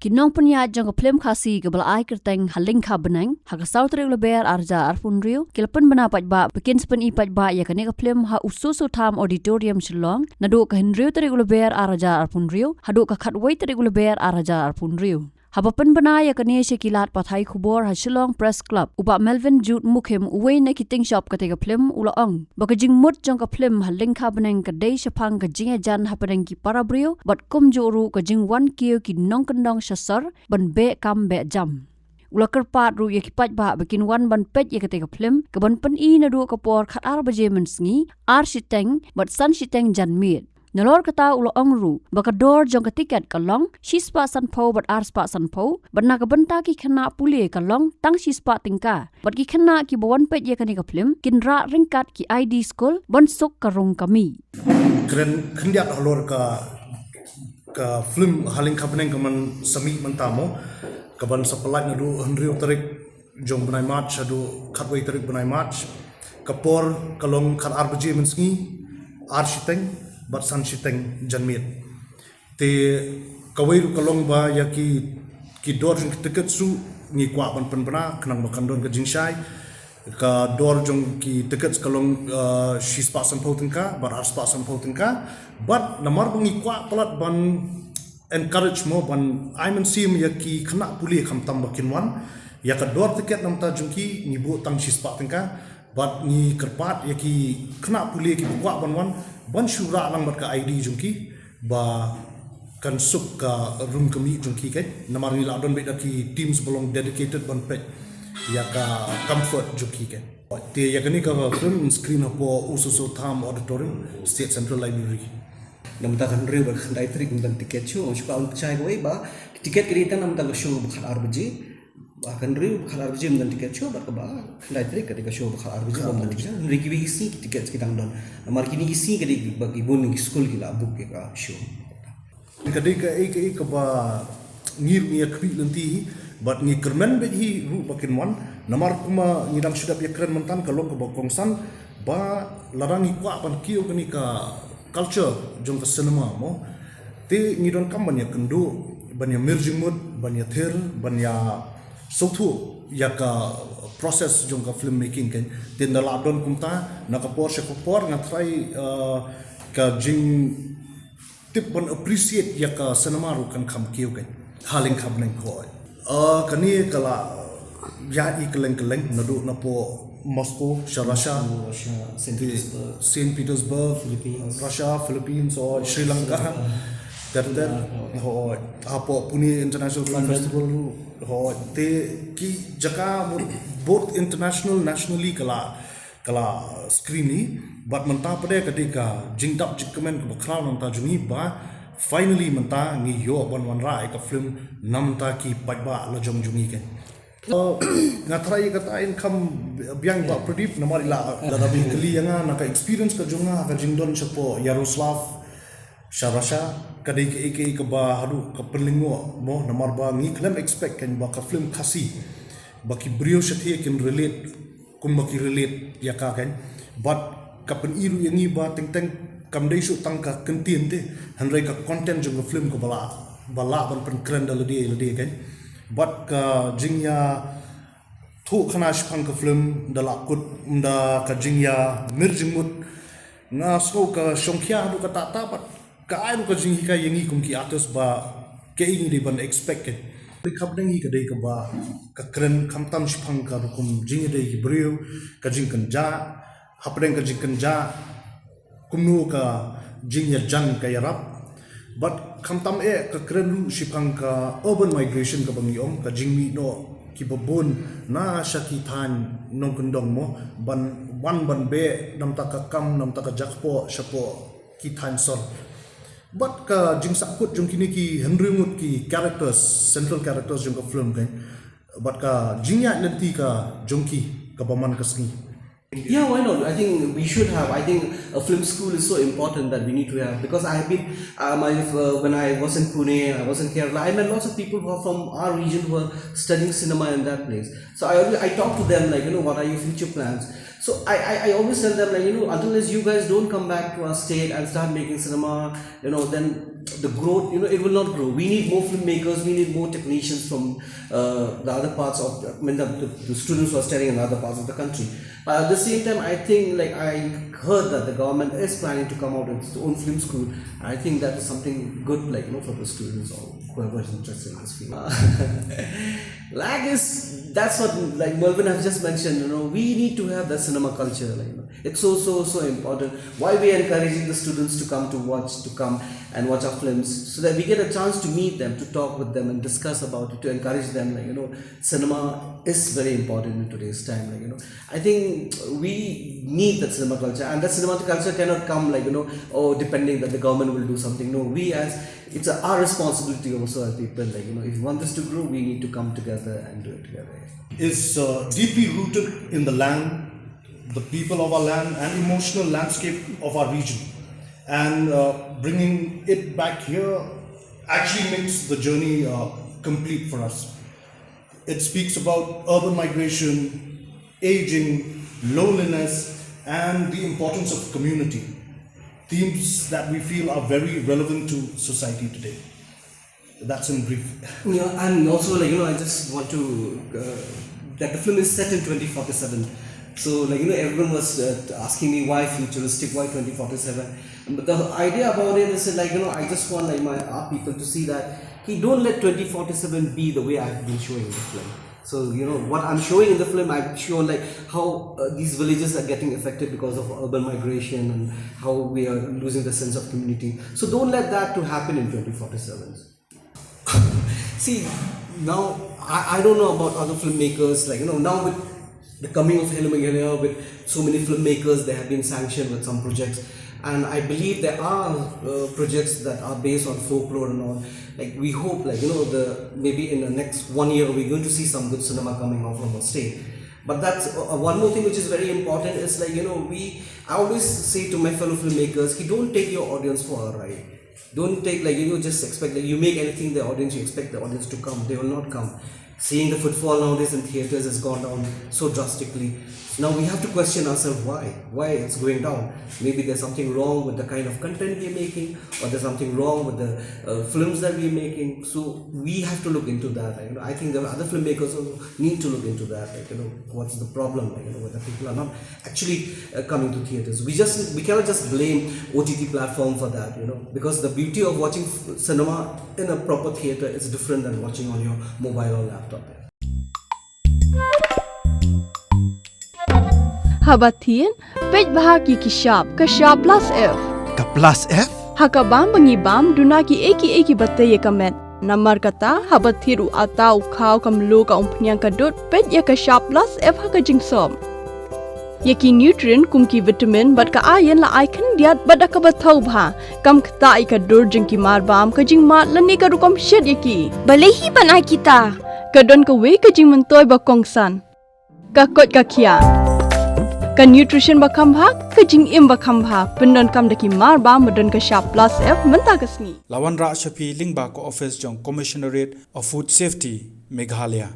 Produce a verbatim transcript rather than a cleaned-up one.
Ki nongpynïaid jong ka phlim Khasi kaba la ai kyrteng Ha Lyngkha Bneng, ha ka saw tarik u Lber ar hajar arphew hynriew, ki la pynbna paidbah ba kin sa pyni paidbah ïa kane ka phlim ha U Soso Tham Auditorium Shillong, naduh ka hynriew tarik u Lber ar hajar arphew hynriew haduh ka khatwei tarik u Lber ar hajar arphew hynriew. Haba pynbna ïa kane sha ki lad pathai khubor ha Shillong Press Club, u Bah Melvin Jude Mukhim, uwei na ki tyngshop kata ka phlim, u la ong ba ka jingmut jong ka phlim Ha Lyngkha Bneng ka dei shaphang ka jingïajan hapdeng ki para briew bad kumjuh ruh ka jingwan kiew ki nongkyndong sha sor ban beh kam beh jam. U la kyrpad ruh ïa ki paidbah ba kin wan ban peit ïa kata ka phlim, kaban pyni naduh ka por khatar baje mynsngi, ar shiteng bad san shiteng janmiet. Nalor kata u la ong ruh ba ka dor jong ka tiket ka long shispah sanphew bad arspah sanphew, bad na ka bynta ki khynnah pule ka long tang shispah tyngka, bad ki khynnah kiba wan peit ïa kane ka phlim kin rah ryngkat ki I D skul ban suk ka rung ka mih. Kren khyndiat halor ka ka phlim Ha Lyngkha Bneng kaban sa mih mynta mo, kaban sa pyllait naduh hynriew tarik jong bnai March haduh khatwei tarik bnai March. Ka por ka long khatar baje mynsngi, ar shiteng bad san shiteng janmiet. Te kawei ruh ka long ba ïa ki ki dor jong ki tiket ruh ngi kwah ban pynbna khnang ba kan don ka jingshai. Ka dor jong ki tiket ka long, uh, shispah sanphew tyngka bad arspah sanphew tyngka. Bad namar ba ngi kwah palat ban encourage mo, ban ai mynsiem ïa ki khynnah pule khamtam ba kin wan. Ïa ka dor tiket namar jong ki ngi buh tang shispah tyngka. Bad ngi kyrpad ïa ki khynnah pule kiba kwah ban wan ban shu rah lang bad ka I D jong ki ba kan suk ka rung ka mih jong ki, kan. Namar ngi la don beit da ki teams ba long dedicated ban peit ïa ka comfort jong ki, kan. Te ïa kane ka film screen hapoh U Soso Tham Auditorium, State Central Library. Namar ka hynriew bad khyndai tarik ym don tiket shuh, shuh ka ong pynshai kawei ba tiket ka dei tang namar ka show ba khatar baje. Ba ka hynriew ba khatar baje ym don tiket shuh, bad kaba khyndai tarik ka dei ka show ba khatar baje, ym don tiket. Hynrei kiwei ki sngi ki tiket ki dang don. Namar kine ki sngi ka dei ba ki bun ki skul ki la book ïa ka show. Ka dei kaei kaei kaba ngi ruh ngi ïa khmih lynti hi bad ngi kyrmen beit hi ruh ba kin wan. Namar kumba ngi dang shu dep ïa kren mynta ka long kaba kongsan ba lada ngi kwah ban kiew kane ka culture jong ka cinema mo, te ngi donkam ban ïa kynduh, ban ïa mir jingmut, ban ïa thir, ban ïa sngewthuh ïa ka process jong ka film making, kan. Te ynda la don kumta, na ka por sha ka por nga tharai, uh, ka jing tip ban appreciate ïa ka cinema ruh kan kham kiew, kan. Ha Lyngkha Bneng, hooid. Ah, kane ka la ïaid kylleng kylleng, naduh napoh Moscow sha Russia, Russia, Saint Petersburg, Saint Petersburg, Philippines, Russia, Philippines, hooid, Sri Lanka, ter ter, hooid, hapoh Pune International Film Festival ruh, hooid, te ki jaka both international, nationally ka la ka la screen hi. Bad mynta pat ka dei ka jingdap jingkmen kaba khraw namar jong ngi ba finally mynta ngi ïoh ban wanrah ïa ka film namar ki paidbah la jong jong ngi, kan. Uh, nga tharai kata in kam biang ba Pradip namar i la da bynta kylli ïa nga na ka experience ka jong nga ka jingdon shapoh Yaroslav sha Russia, ka dei kaei kaei kaba haduh ka pynlyngngoh mo, namar ba ngi khlem expect, kan, ba ka film Khasi ba ki briew shathie kin relate kumba ki relate ïa ka, kan. Bad ka pyni ruh ïa ngi ba teng teng kam dei shuh tang ka kyntien te, hynrei ka content jong ka film kaba lah, ba lah ban pynkren da lade lade, kan. Bad ka jingïathuhkhana shaphang ka film da la kut, da ka jingïamir jingmut, nga sngew ka shongkhia haduh katta katta bad ka ai ruh ka jinghikai ïa ngi kum ki artist ba kaei ngi dei ban expect, kan. Ka dei, ka dei kaba ka kren khamtam shaphang ka rukom jingïadei ki briew, ka jingkynjah, hapdeng ka jingkynjah kumno ka jingïajan ka ïarap. Bad khamtam eh ka kren ruh shaphang ka urban migration kaba ngi ong, ka jingmih noh kiba bun na sha ki thaiñ nongkyndong mo, ban wan ban beh namar ka kam, namar ka jakpoh shapoh ki thaiñ sor. Bad ka jingsahkut jong kine ki hynriew ngut ki characters, central characters jong ka film, kan. Bad ka jingïaid lynti ka jong ki kaba man ka sngi. Yeah, why not? I think we should have. I think a film school is so important that we need to have, because I have been, uh, my, uh, when I was in Pune, I was in Kerala, I met lots of people who are from our region who are studying cinema in that place. So I always, I talk to them like, you know, what are your future plans? So I, I, I always tell them, like, you know, until as you guys don't come back to our state and start making cinema, you know, then the growth, you know, it will not grow. We need more filmmakers, we need more technicians from uh, the other parts of, I mean, the, the, the students who are studying in other parts of the country. But at the same time, I think, like, I heard that the government is planning to come out with its own film school. I think that is something good, like, you know, for the students or whoever is interested in this field. Like is, that's what, like, Melvin has just mentioned, you know, we need to have that cinema culture, like, you know, it's so, so, so important. Why we are encouraging the students to come to watch, to come and watch our films, so that we get a chance to meet them, to talk with them and discuss about it, to encourage them, like, you know, cinema is very important in today's time, like, you know, I think we need that cinema culture, and that cinema culture cannot come, like, you know, oh, depending that the government will do something. No, we as, it's a, our responsibility also as people, like, you know, if you want this to grow, we need to come together and do it together. Is uh, deeply rooted in the land, the people of our land, and emotional landscape of our region. And uh, bringing it back here actually makes the journey uh, complete for us. It speaks about urban migration, aging, loneliness, and the importance of community. Themes that we feel are very relevant to society today. That's in brief. Yeah, and also, like, you know, I just want to uh, that the film is set in twenty forty-seven. So, like, you know, everyone was uh, asking me why futuristic, why twenty forty-seven. But the idea about it is, like, you know, I just want, like, my art people to see that, hey, don't let twenty forty-seven be the way I've been showing the film. So, you know, what I'm showing in the film, I'm showing, like, how uh, these villages are getting affected because of urban migration and how we are losing the sense of community. So don't let that to happen in twenty forty-seven. See, now I, I don't know about other filmmakers, like, you know, now with the coming of Hello Meghalaya, with so many filmmakers, they have been sanctioned with some projects. And I believe there are uh, projects that are based on folklore and all. Like, we hope, like, you know, the maybe in the next one year, we're going to see some good cinema coming out from our state. But that's uh, one more thing which is very important is, like, you know, we, I always say to my fellow filmmakers, ki, don't take your audience for a ride. Don't take, like, you know, just expect, like, you make anything the audience, you expect the audience to come. They will not come. Seeing the footfall nowadays in theaters has gone down so drastically. Now we have to question ourselves why, why it's going down. Maybe there's something wrong with the kind of content we're making, or there's something wrong with the uh, films that we're making. So we have to look into that. Like, you know, I think the other filmmakers also need to look into that. Like, you know, what's the problem? Like, you know, whether people are not actually uh, coming to theaters. We just, we cannot just blame O T T platform for that, you know, because the beauty of watching cinema in a proper theater is different than watching on your mobile or laptop. Haba thied, peit bha ki ki shap, ka shap plus F. Ka plus F? Ha ka bam ba ngi bam, duna ki ei ki ei ki ba tei ïa ka met. Namar kata, haba thied u ata, u khaw, ka mluh, ka umphniang, ka dud, peit ïa ka shap plus F ha ka jingsop. Ïa ki nutrient kum ki vitamin bad ka iron la ai khyndiat bad da kaba thaw bha. Kam ktah ïa ka dur jong ki marbam, ka jingmad lane ka rukom shet ïa ki. Balei hi ban ai kita? Ka don kawei ka jingmyntoi ba kongsan. Ka koit ka khiah. Ka nutrition ba kham bha, ka jingim ba kham bha. Pyndonkam da ki marbam ba don ka shap plus F mynta ka sngi. La wanrah sha phi lyngba ka office jong Commissionerate of Food Safety, Meghalaya.